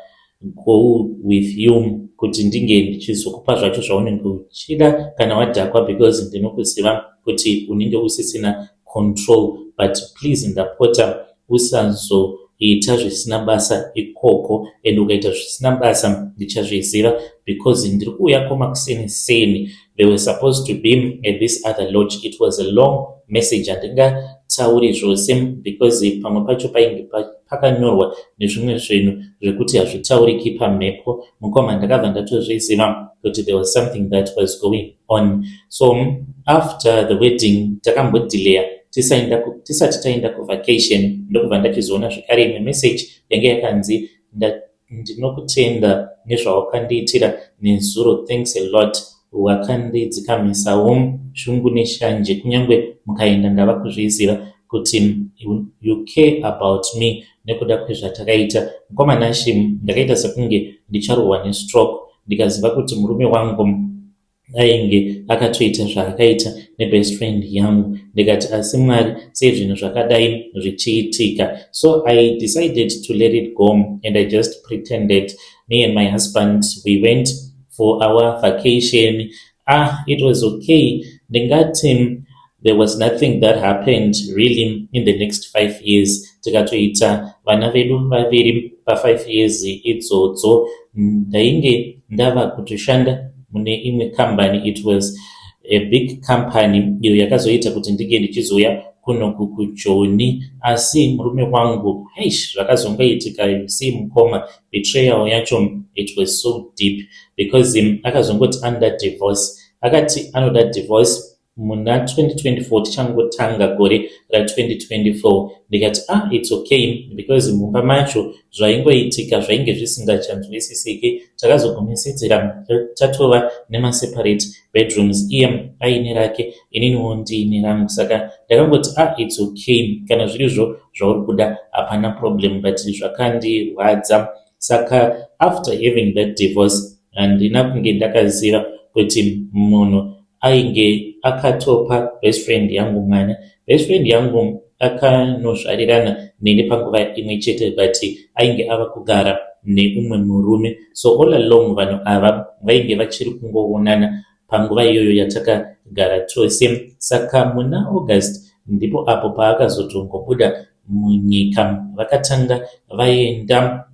go with you kuti ndinge ndichizokupa zvacho zvaunenge uchida kana wadhakwa, because ndinokuziva kuti unenge usisina control. But please, ndapota, usazoita zvisina basa ikoko, and ukaita zvisina basa ndichazviziva because ndiri kuuya komakuseni seni." They were supposed to be at this other lodge. It was a long message, handingatauri zvose because pamwe pacho painge pakanyorwa nezvimwe zvinhu zvekuti hazvitauriki pamhepo. Mukoma, ndakabva ndatozviziva kuti there was something that was going on. So after the wedding takambodhileya tisati taenda kuvacation. Ndokubva ndachizoona zvekare imwe message yange yakanzi, "Ndinokutenda nezvawakandiitira nezuro. Thanks a lot, wakandidzikamisawo shungu neshanje. Kunyange mukaenda, ndava kuzviziva kuti you care about me nekuda kwezvatakaita." Mukoma Nashi, ndakaita sekunge ndicharohwa nestroke, ndikaziva kuti murume wangu ainge akatoita zvaakaita nebest friend yangu. Ndikati, "Asi Mwari, sei zvinhu zvakadai zvichiitika?" So I decided to let it go and I just pretended. Me and my husband, we went for our vacation. Ah, it was okay. Ndingati there was nothing that happened really in the next 5 years. Tikatoita vana vedu vaviri pa5 years idzodzo. Ndainge ndava kutoshanda mune imwe kambani. It was a big company iyo yakazoita kuti ndinge ndichizouya kunoku kuJoni. Asi murume wangu, eish, zvakazongoitika. See, mukoma, betrayal yacho, it was so deep because akazongoti anoda divorce. Akati anoda divorce muna 2024, tichangotanga gore ra2024. Ndikati, "Ah, it's okay," because mumba macho zvaingoitika zvainge zvisingachanzwisisiki. Takazogumisira tatova nemaseparate bedrooms, iye aine rake, ininiwo ndiine rangu. Saka ndakangoti, "Ah, it's okay, kana zvirizvo zvauri kuda, hapana problem." But zvakandirwadza. Saka after having that divorce, handina kunge ndakaziva kuti munhu Ainge akatopa best friend yangu mwana. Best friend yangu akanozvarirana neni panguva imwe chete, but ainge ava kugara neumwe murume. So all along vanhu ava vainge vachiri kungoonana panguva iyoyo yatakagara tose. Saka muna August ndipo apo paakazotongobuda munyika. Vakatanga vaenda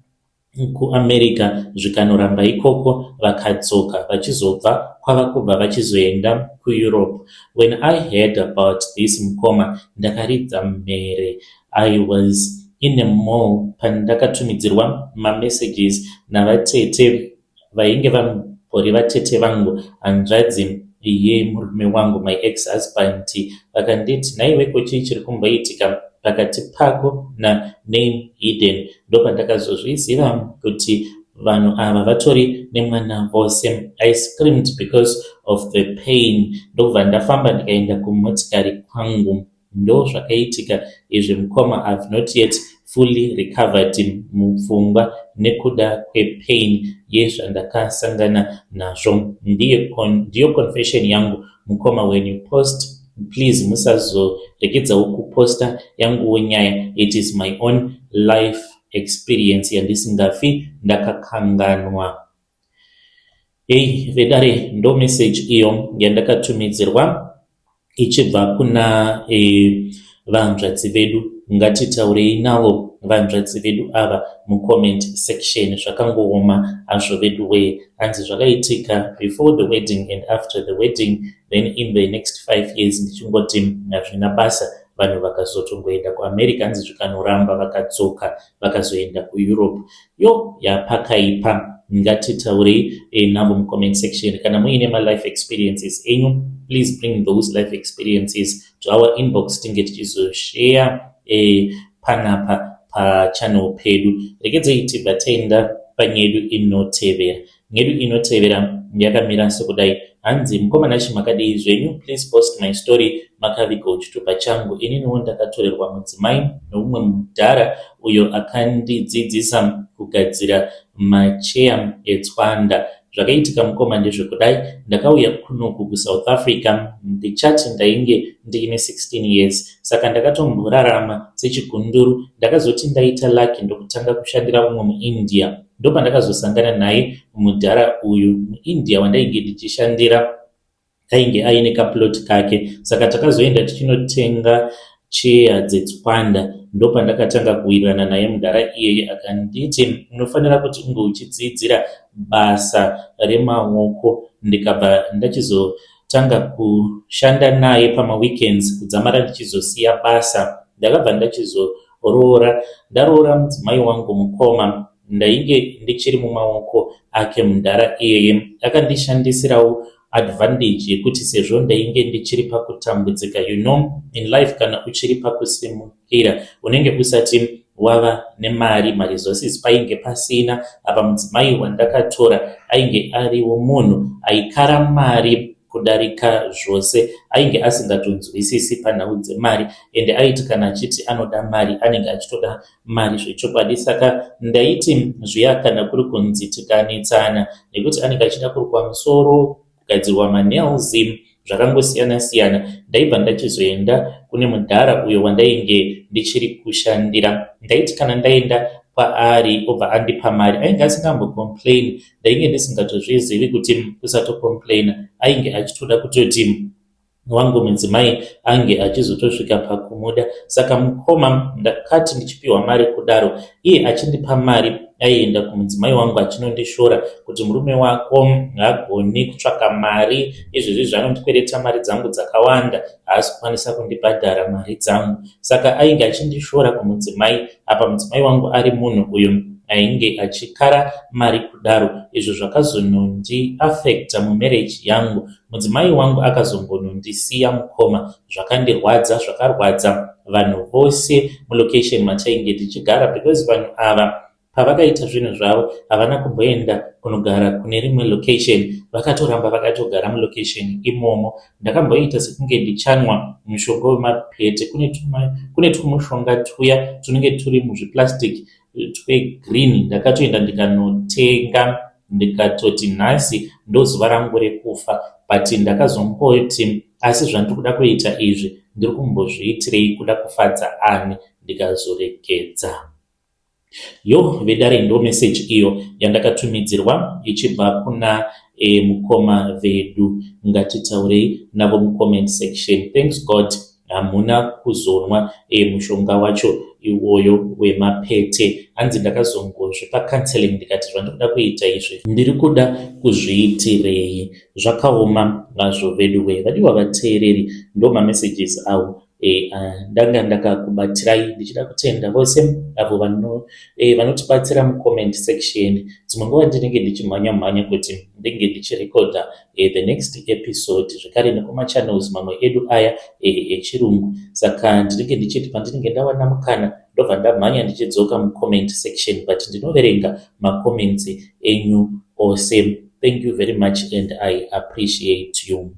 kuAmerica, zvikanoramba ikoko, vakadzoka, vachizobva kwava kubva vachizoenda kuEurope. When I heard about this, mukoma, ndakaridza mhere. I was in a mall pandakatumidzirwa mamessages navatete vainge vambori vatete vangu, hanzvadzi yemurume wangu, my ex husband. Vakanditi, "Nhaiweko, chii chiri kumboitika pakati pako naname hidden?" Ndopandakazozviziva kuti vanhu ava vatori nemwana vose. I screamed because of the pain, ndokubva ndafamba ndikaenda kumotikari kwangu. Ndo zvakaitika izvi, mukoma. I've not yet fully recovered mupfungwa nekuda kwepain yezvandakasangana nazvo. Ndiyo confession yangu, mukoma. When you post, please musazoregedzawo kuposta yanguwo nyaya. It is my own life experience yandisingafi ndakakanganwa. Ei vedare, ndo message iyo yandakatumidzirwa ichibva kuna vanzvadzi vedu. Ngatitaurei navo vanzvadzi vedu ava mucomment section. Zvakangooma hazvo vedu wee. Hanzi zvakaitika before the wedding and after the wedding, then in the next 5 years. Ndichingoti hazvina basa, vanhu vakazotongoenda kuAmerica, hanzi zvikanoramba, vakadzoka, vakazoenda kuEurope. Yo, yapakaipa. Ngatitaurei navo mucomment section. Kana muine malife experiences enyu, please bring those life experiences to our inbox, tinge tichizoshare panapa pachannel pedu. Regedzei tibva taenda panyedu inotevera. Nyedu inotevera yakamira sekudai. Hanzi, "Mukomana chimakadii zvenyu? Please post my story. Makavigawo chitupa changu. Ininiwo ndakatorerwa mudzimai neumwe mudhara uyo akandidzidzisa kugadzira macheya etswanda. Zvakaitika, mukoma, ndezvekudai. Ndakauya kunoku kuSouth Africa ndichati ndainge ndiine 16 years, saka ndakatomborarama sechigunduru. Ndakazoti ndaita lucky ndokutanga kushandira umwe muIndia. Ndopandakazosangana naye mudhara uyu. MuIndia wandainge ndichishandira ainge aine kaplot kake, saka takazoenda tichinotenga cheya dzetswanda. Ndopandakatanga kuwirirana naye mudhara iyeye. Akanditi unofanira kuti unge uchidzidzira basa remaoko. Ndikabva ndachizotanga kushanda naye pamaweekends kudzamara ndichizosiya basa. Ndakabva ndachizoroora. Ndaroora mudzimai wangu, mukoma, ndainge ndichiri mumaoko ake mudhara iyeye. Akandishandisirawo advantage yekuti sezvo ndainge ndichiri pakutambudzika, you know, in life kana uchiri pakusimukira unenge usati wava nemari, maresources painge pasina. Apa mudzimai wandakatora ainge ariwo munhu aikara mari kudarika zvose. Ainge asingatonzwisisi panhau dzemari, ende aiti kana achiti anoda mari, anenge achitoda mari zvechokwadi. Saka ndaiti zviya kana kuri kunzi tikanetsana nekuti anenge achida kurukwa musoro, kugadzirwa manails, zvakangosiyana siyana, ndaibva ndachizoenda kune mudhara uyo wandainge ndichiri kushandira. Ndaiti kana ndaenda kwaari, obva andipa mari. Ainge asingambocomplain. Ndainge ndisingatozvizivi kuti kusatocomplaina ainge achitoda kutoti wangu mudzimai ange achizotosvika pakumuda. Saka mukoma, ndakati ndichipiwa mari kudaro, iye achindipa mari, aienda kumudzimai wangu achinondishora kuti murume wako haagoni kutsvaka mari, izvezvi zvaanondikwereta mari dzangu dzakawanda, haasi kukwanisa kundibhadhara mari dzangu. Saka ainge achindishora kumudzimai. Apa mudzimai wangu ari munhu uyu ainge achikara mari kudaro. Izvo zvakazonondiafecta mumarriage yangu. Mudzimai wangu akazombonondisiya, mukoma. Zvakandirwadza, zvakarwadza vanhu vose mulocation matainge tichigara, because vanhu ava pavakaita zvinhu zvavo havana kumboenda kunogara kune rimwe location, vakatoramba vakatogara mulocation imomo. Ndakamboita sekunge ndichanwa mushonga wemapete. Kune tumushonga tuya tunenge turi muzviplastic twegreen. Ndakatoenda ndikanotenga, ndikatoti nhasi ndozuva rangu rekufa. But ndakazomboti, asi zvandiri kuda kuita izvi ndiri kumbozviitirei? Kuda kufadza ani? Ndikazoregedza. Yo vedare, ndo meseji iyo yandakatumidzirwa ichibva kuna mukoma vedu. Ngatitaurei navo mucomment section. Thanks God hamuna kuzonwa mushonga wacho iwoyo wemapete. Hanzi ndakazongozvipa counseling, ndikati zvandikuda kuita izvi ndiri kuda kuzviitirei? Zvakaoma hazvo vedu we. Vadiwa vateereri, ndo mamessages avo ndanga ndakakubatirai, ndichida kutenda vose avo vanotibatsira mucomment section. Dzimwe nguva ndinenge ndichimhanya mhanya kuti ndinge ndichirekodha the next episode, zvekare nekumachannels mamwe edu aya echirungu. Saka ndinenge ndichiti pandinenge ndawana mukana, ndobva ndamhanya ndichidzoka mucomment section, but ndinoverenga macomments enyu ose. Thank you very much and I appreciate you.